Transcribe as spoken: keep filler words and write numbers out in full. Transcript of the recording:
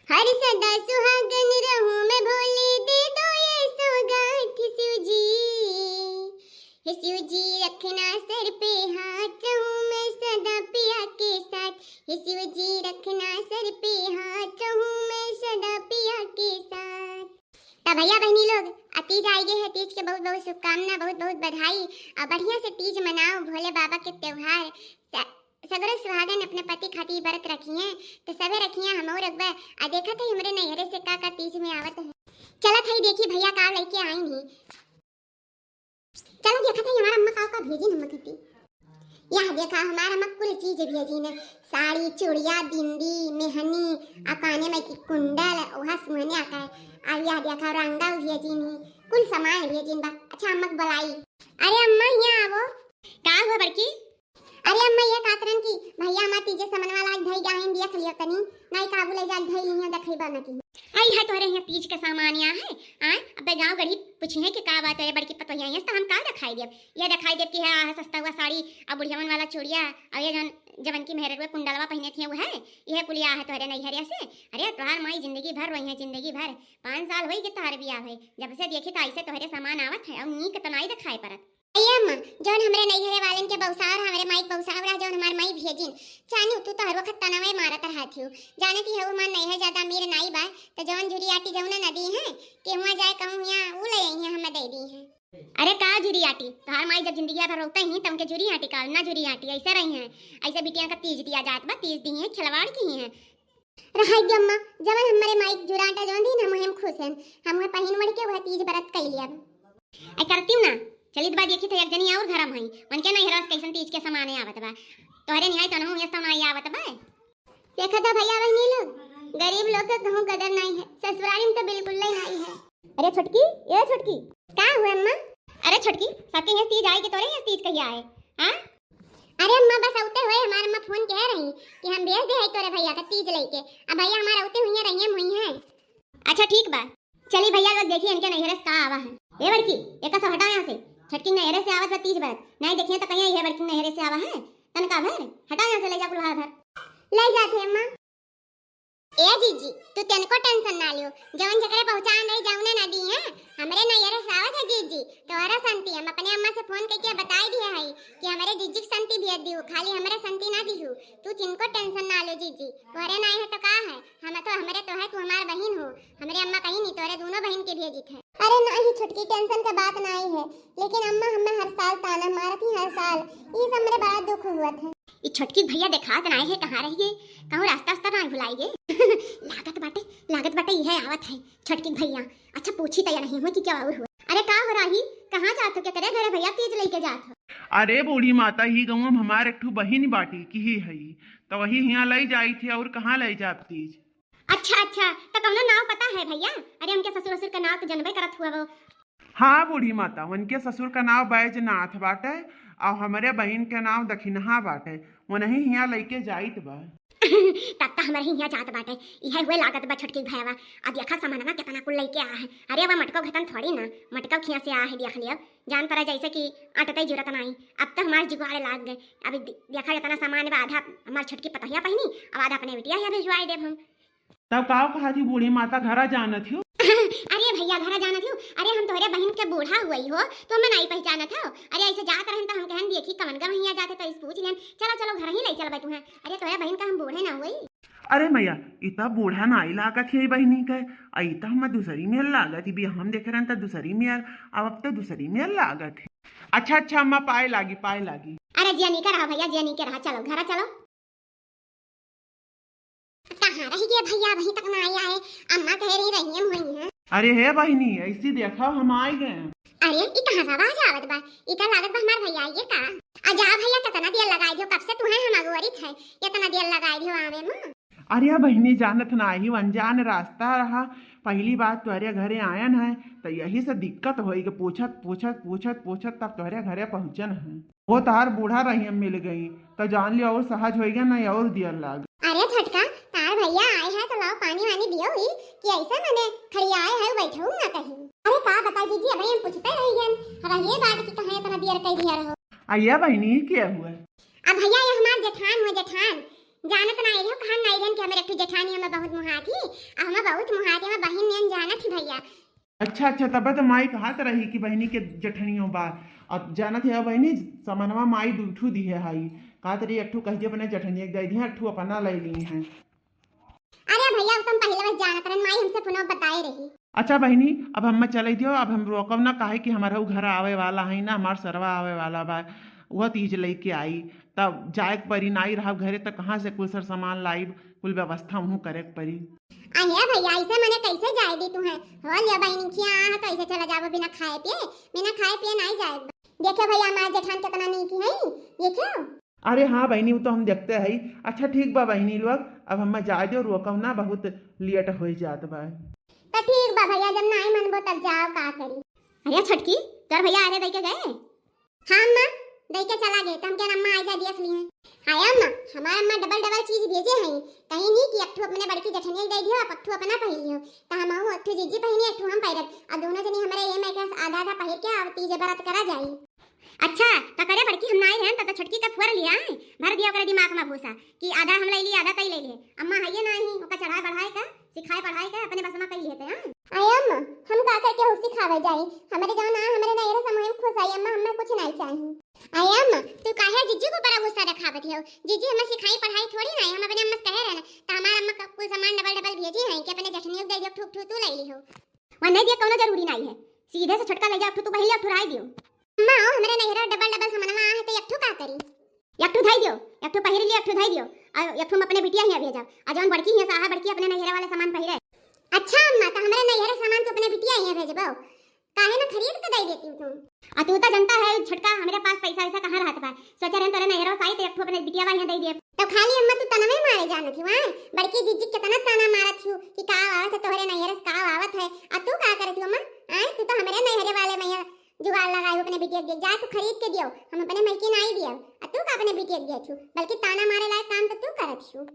हर सदा सुहागन रहूं मैं भोले, दे दो ये सौगात शिव जी। हे शिव जी, रखना सर पे हाथ, रहूं मैं सदा पिया के साथ। हे शिव जी, रखना सर पे हाथ, रहूं मैं सदा पिया के साथ। त भैया बहिनी लोग, आ तीज आइ गए है, तीज के बहुत बहुत शुभकामना, बहुत बहुत बधाई। आ बढ़िया से तीज मनाओ, भोले बाबा के त्योहार। स-, सगरो सुहागन अपने पति खातिर व्रत रखिहें, त सबे रखिहें, हमहू रखबे। आ देखत है हमरे नैहरे से का का तीज में आवत है। चलत है देखी भैया का लइके आइन ही। चलो देखत है हमार अम्मा का का भेजिन हम खातिर। यह देखा हमार अम्मा कुल चीज भेजिन है, साड़ी, चूड़िया, बिंदी, मेहनी, आ काने में की कुंडल, वह सुहनिया का है। आ यह देखा रंगल भेजिन ही, कुल सामान भेजिन बा। अच्छा अम्मा के बुलाई। अरे अम्मा यहाँ आवो। का हुआ बड़की? अरे अम्मा, ये कहत रहन कि भैया हमार तीजे समनवा लाग धई गया है, देख लियो तनी, नाई काबू ले जाके धई लिया, देखई बा ना कि। आई है तोहरे यहाँ तीज के सामान या है, आ? अबे गाँव गढ़ी पूछी है कि का बात है बड़की पतोहिया, यहाँ तो हम का दिखाई देब? ये दिखाई देब कि है, आ है सस्ता हुआ साड़ी, आ बुढ़ियावन वाला चूड़िया, और ये जौन जवन की मेहररुआ कुंडलवा पहने थी वो है, यह कुलिया है तोहरे नैहरिया से। अरे तोहार माई जिंदगी भर रोई है, जिंदगी भर। पाँच साल होई कि तोहर बियाह है, जब से देखी तो ऐसे तोहरे सामान आवत है, और नीक तो नाई दिखाई परत। ए अम्मा, जौन हमरे नैहरे वालन के बौसार, हमरे माई के बौसार रहा, जौन हमार माई भेजिन। चानू, तू तो हर वक्त तनावे मारत रहत हियो। जानत ही हऊ, हमार नैहर ज्यादा अमीर नाई बा, त जौन झुरी आटी जौन न दी है, केहुआ जाए कहूँ हिया, ऊ ले आई है, हमें दे दी है। अरे का झुरी आटी? तोहार माई जब जिंदगी भर रोते ही, त उनके झुरी आटी का, ना झुरी आटी, ऐसे रही हैं। ऐसे बिटिया का तीज दिया जात बा, तीज दी है, खिलवाड़ की है। रहाई दे अम्मा, जवन हमरे माई के जुराटा जवन दिन हम, हम खुश हन। हम वह पहिन ओढ़ के वह तीज व्रत कई लियब। ऐ करती ना, चलित बा देखी तो एक जनी और घर में हई, उनके नैहरा से कैसन तीज के सामान आवत बा। तोहरे निहाई तो नहु ये सामान आवत बा। देखा था भैया बहनी लोग, गरीब लोग के कहूँ कदर नाई है, ससुरारी में तो बिल्कुल ही नाई है। अरे छोटकी, ए छोटकी। का हुआ अम्मा? अरे छोटकी, सबके यहाँ तीज आए कि तोरे यहाँ तीज कहिया आए? हाँ? अरे अम्मा, बस औते हुए हमार अम्मा फोन कह रही कि हम भेज दे है तोरे भैया का तीज लेके। अब भैया हमार औते हुए रहिए मुई है। अच्छा ठीक बा, चली भैया लोग देखी इनके नैहरे से का आवा है। ए बड़की, एका सब हटाओ यहाँ से। छोटकी नैहरे से आवत बा तीज बरत, नहीं देखिए तो कहीं ये बड़की नैहरे से आवा है। तनका भर हटाओ यहाँ से, ले जा कुल्हार भर। ले जाते अम्मा। ए जीजी, तू तनको टेंशन ना लियो, जवन जकरे पहचान रही जौने ना दी है। हमरे नैहरे से आवत है जीजी, तोहरा संती हम अपने अम्मा से फोन करके बताई दिए है कि हमरे जीजी के संती भेज दियो, खाली हमरे संती ना दिहू। तू तिनको टेंशन ना लो जीजी, तोहरे नाई है तो का है, हम तो हमरे तो है, तू हमार बहिन हो। हमरे अम्मा कहीं नहीं, तोहरे दोनों बहिन के भेजित है। अरे नहीं छोटकी, टेंशन का बात नाई है, लेकिन अम्मा हमें हर साल ताना मारत ही, हर साल। ई से हमरे बड़ा दुख हुआ था। ई छोटकी भैया देखात नाई है, कहाँ रह गए, कहूँ रास्ता वास्ता ना भुलाई गए। लागत बाटे, लागत बाटे यह आवत है छोटकी भैया। अच्छा पूछी तो या नहीं हुआ कि क्या और हुआ। अरे का हो राही, कहाँ जात हो, केकरे घरे भैया तीज लेके जात हो? अरे बूढ़ी माता, ही गाँव में हमार एक ठू बहिन बाटी की ही है, तो वही हियाँ ले जाई थी, और कहाँ ले जाब तीज? अच्छा अच्छा, तो कौनो नाव पता है भैया? अरे उनके ससुर वसुर का नाव तो जनबे करत हुआ वो। हाँ बूढ़ी माता, उनके ससुर का नाव बैजनाथ बाटे, और हमरे बहिन के नाव दखिनहा बाटे, उन्हीं हियाँ लेके जाइत बा। तब तो हमरे हियाँ जात बाटे, इहे हुए लागत बा छोटकी भैया। अब देखा सामानवा कितना कुल लेके आ है। अरे अब मटको घटन थोड़ी ना, मटको खिया से आ है, देख लियो, जान पड़ा जैसे कि आटते जुरत नाई। अब तो हमार जुगाड़ लाग गए। अब दे-, देखा इतना सामान बा, आधा हमार छोटकी पतोहिया पहिनी, अब आधा अपने बिटिया हियाँ भिजवाए देब हम। तब का कहा थी बूढ़ी माता, घरा जानत हो? अरे भैया, घरा जानत हो? अरे हम तोहरे बहिन के बूढ़ा हुई हो, तो हमें नहीं पहचानत हो? अरे ऐसे जात रहन तो हम कहन देखी कवन गवैया जाते तो इस पूछ लेन। चलो चलो, घर ही ले चलबे तुहें। अरे तोहरे बहिन का हम बूढ़े ना हुई। अरे मैया, ई तो बूढ़ा नाई लागत है बहिनी के, आ ई तो हम दूसरी मेर लागत ही, बियाह हम देखे रहन तो दूसरी मेर, अब अब तो दूसरी मेर लागत है। अच्छा अच्छा अम्मा, पाए लागी, पाए लागी। अरे जिया नीके रहा भैया, जिया नीके रहा, चलो घरा चलो। कहाँ रह गए भैया, अभी तक ना आए आए। अम्मा कह रही रही हम हुई हैं। अरे हे बहिनी, ऐसी देखा हम आए गए। अरे ई कहाँ से आवाज आवत बा? ई का लागत बा हमार भैया आइए का? आ जा भैया, कितना देर लगाई दियो, कब से तुम्हें हम अगोरित है, इतना देर लगाई दियो आवे में। अरे बहिनी, जानत नाही, अनजान रास्ता रहा, पहली बार तोहरे घरे आयन है, तो यही से दिक्कत होई के पूछत पूछत पूछत पूछत तब तोहरे घरे पहुँचन है। वो तोहार बूढ़ा रही हम मिल गई, तो जान लियो और सहज होई गया, नहीं और दियर लाग। अरे छोटका, तार भैया आए हैं तो लाओ पानी वानी दियो ही, कि ऐसे मने खड़ी आए हैं बैठे हूँ ना कहीं। अरे का बता जीजी, अबे हम पूछते रही हैं, रहिए बात की कहाँ इतना दियर कह दिया रहो। अये बहिनी, के हुआ? अब भैया ये हमार जेठान हुए, जेठान। जानत नाई रहो, कहाँ नाई रहन कि हमरे एक ठो जेठानी हमें बहुत मुहात ही, आ हमें बहुत मुहात ही, हमें बहिन नियन जानत ही भइया। अच्छा, अच्छा, तब तो माई कहत रही कि बहिनी के जेठनियो बा। अब जानत है बहिनी, समनवा माई दुइ ठू दिहे हई। कहत रही एक ठू कह दियो अपने जेठनिया के दे दिहे, एक ठू अपना ले ली हैं। अरे भइया, उ तो हम पहिले बस जानत रहन, माई हमसे पुनः बताए रही। अच्छा बहिनी, अब हमें चले दियो, अब हम रोकब ना, काहे कि हमार उ घर आवे वाला है ना, हमार सरवा आवे वाला बा, वह तीज लेके आई, तब जाए के परी, नाई रहब घरे त कहाँ से कुल सर सामान लाइब, कुल व्यवस्था उहू करे के परी। अहे भइया, ऐसे मने कैसे जाए दी तू है? हो लिया बहिनी, खिया है तो ऐसे चला जाबो बिना खाए पिए, बिना खाए पिए नाई जाए। देखो भइया, हमार जेठान कितना नीक है, देखो। अरे हाँ बहिनी, उ तो हम देखते हई। अच्छा ठीक बा बहिनी लोग, अब हमें जाए दो, रोकब ना, बहुत लेट हो जात बा। तो ठीक बा भइया, जब नाई मनबो तब जाओ, का करी। अरे छोटकी, तोर भइया आरे दई के गए? हाँ अम्मा, दई के चला गए, तो हम क्या अम्मा आई जा देख लिए। हाय अम्मा, हमार अम्मा डबल डबल चीज भेजे हैं, कहीं नहीं कि एक ठो अपने बड़की जेठनिया के दे दियो, एक ठो अपना पहिर लियो, तो हम एक ठो जीजी पहिनी, एक ठो हम पहिरब, और दोनों जनी हमारे ये में के आधा आधा पहिर के अब तीज व्रत करा जाई। अच्छा, त करे बड़की हम नाई रहन, त, त छोटकी का फुअर लिया है, भर दिया ओकरे दिमाग में भूसा कि आधा हम ले ली, आधा तई ले ली। अम्मा हइये नाही, ओका चढ़ाए बढ़ाए का, सिखाए पढ़ाए का, अपने बस में कई लेते हैं। आय अम्मा, हम का करके हो सिखावे जाई? हमरे जौन आ, हमरे नैहरे समूह में खुश आई अम्मा, हमें कुछ नहीं चाहिए। आय अम्मा, तू काहे जीजी को बड़ा गुस्सा दिखावत हो? जीजी हमें सिखाई पढ़ाई थोड़ी ना है, हम अपने अम्मा से कहे रहना, त हमार अम्मा का कुल सामान डबल डबल भेजी है कि अपने जठनियों के दे दियो, ठुक ठुक तू ले ली हो। वह नहीं दिया, कोनो जरूरी नहीं है, सीधे से छोटका ले जाओ, ठुक तू पहले ठुराई दियो। अम्मा, ओ, हमरे नैहरा डबल डबल सामानवा आ है, तो एक ठो का करी? एक ठो धई दियो, एक ठो पहिर लियो, एक ठो धई दियो, और एक ठो हम अपने बिटिया हियाँ भेजब, और जौन बड़की हियाँ साहा बड़की अपने नैहरा वाले सामान पहिरे। अच्छा अम्मा, तो हमरे नैहरा सामान तू अपने बिटिया हियाँ भेजबो, काहे ना खरीद के दे देती तू? आ तू तो जानता है छोटका, हमरे पास पैसा वैसा कहाँ रहत बा, सोचे रहन तोरे नैहरा से आई तो एक ठो अपने बिटिया हियाँ दे दे। तो खाली अम्मा तू तनवे मारे जानत हो, आय? बड़की जीजी कितना ताना मारत हो कि का आवत है तोहरे नैहरे से, का आवत है, आ तू का करत हो अम्मा? आय, तू तो हमरे नैहरे वाले मैया जुगाड़ लगाई अपने बिटिया के दे, जा तू खरीद के दियो, हम अपने मइके नाई दियो, आ तू का अपने बिटिया के दियो छू, बल्कि ताना मारे लायक काम तो तू करत छू।